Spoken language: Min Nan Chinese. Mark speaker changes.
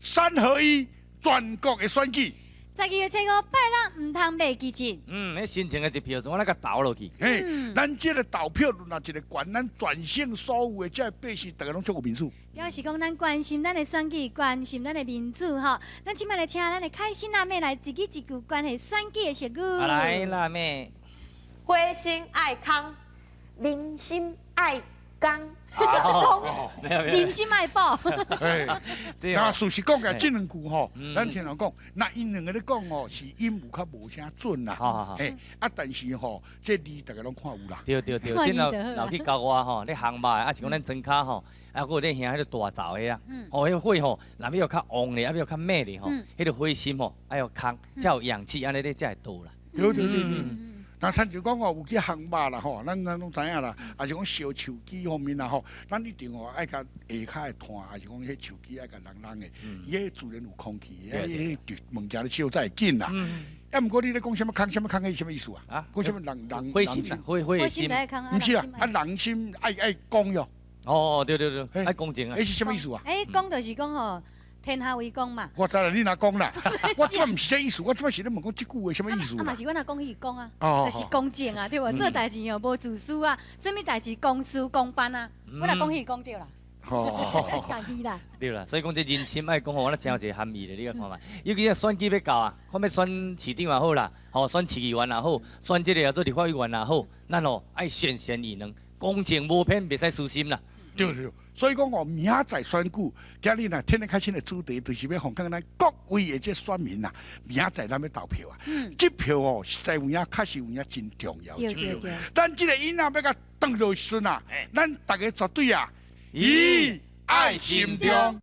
Speaker 1: 三合一全國的選舉。
Speaker 2: 12月初5拜六毋通袂記得。
Speaker 3: 嗯，彼神聖的一票，怎咱共投落去？
Speaker 1: 嘿，咱這个投票若一个權，咱全省所有的這个百姓，逐个攏足有民主。
Speaker 2: 表示講咱關心咱的選舉，關心咱的民主吼。咱這擺來請咱的開心辣妹來一字一句關係選舉的俗語。
Speaker 3: 啊來，辣妹。
Speaker 4: 火星愛空，人心愛公。
Speaker 2: 人心愛補。
Speaker 1: 那事實講起來，這兩句吼，咱聽人講，那𪜶兩个咧講吼，是音有較無啥準啦。嘿，啊，但是吼，這字逐个攏看有啦。
Speaker 3: 對對對，這若若去郊外吼，咧烘肉，啊是講咱莊跤吼，啊，閣有咧行彼個大灶的啊，哦，彼个火吼，若欲較旺咧，啊欲較猛咧吼，彼个火心吼，愛予空，才有氧氣，按呢你才會著啦。
Speaker 1: 對對對對。那親像講哦，有去烘肉啦吼，咱攏知影啦，抑是講燒樹枝方面啦吼，咱一定吼愛共下跤的炭，抑是講彼樹枝愛共櫳櫳的，伊彼自然有空氣，彼彼物件咧燒才會緊啦。啊，毋過你咧講啥物空，啥物空，彼啥物意思啊？啊，講啥物人人
Speaker 3: 火心啊，火火心，
Speaker 1: 毋是啊，啊人心愛公喲。
Speaker 3: 哦，對對對，愛公正啊。
Speaker 1: 彼是啥物意思啊？
Speaker 2: 欸，公就是講吼，天下為公嘛。
Speaker 1: 我知啦，你若講啦，我這毋是這意思，我這擺是咧問講這句話啥物意思。
Speaker 2: 啊嘛是阮若講彼個公啊，就是公正啊，對無？做代誌哦，無自私啊，啥物代誌公事公辦啊，我若講彼個公對啦。
Speaker 1: 哦，
Speaker 2: 家己啦。
Speaker 3: 對啦，所以講這人心愛公吼，我真有一個含義咧，你來看覓。尤其這選舉欲到啊，看欲選市長也好啦，吼選市議員也好，選這個叫做立法委員也好，咱吼愛選賢與能，公正無偏，袂使私心啦。
Speaker 1: 對對。所以講哦，明仔載選舉，今日若天天開心的主題，就是欲予咱各位的這選民啊，明仔載咱欲投票啊。這票哦，實在有影，確實有影真重要。
Speaker 2: 對對對。
Speaker 1: 咱這個囡仔欲共轉落時陣啊，咱逐个絕對啊，伊愛心中。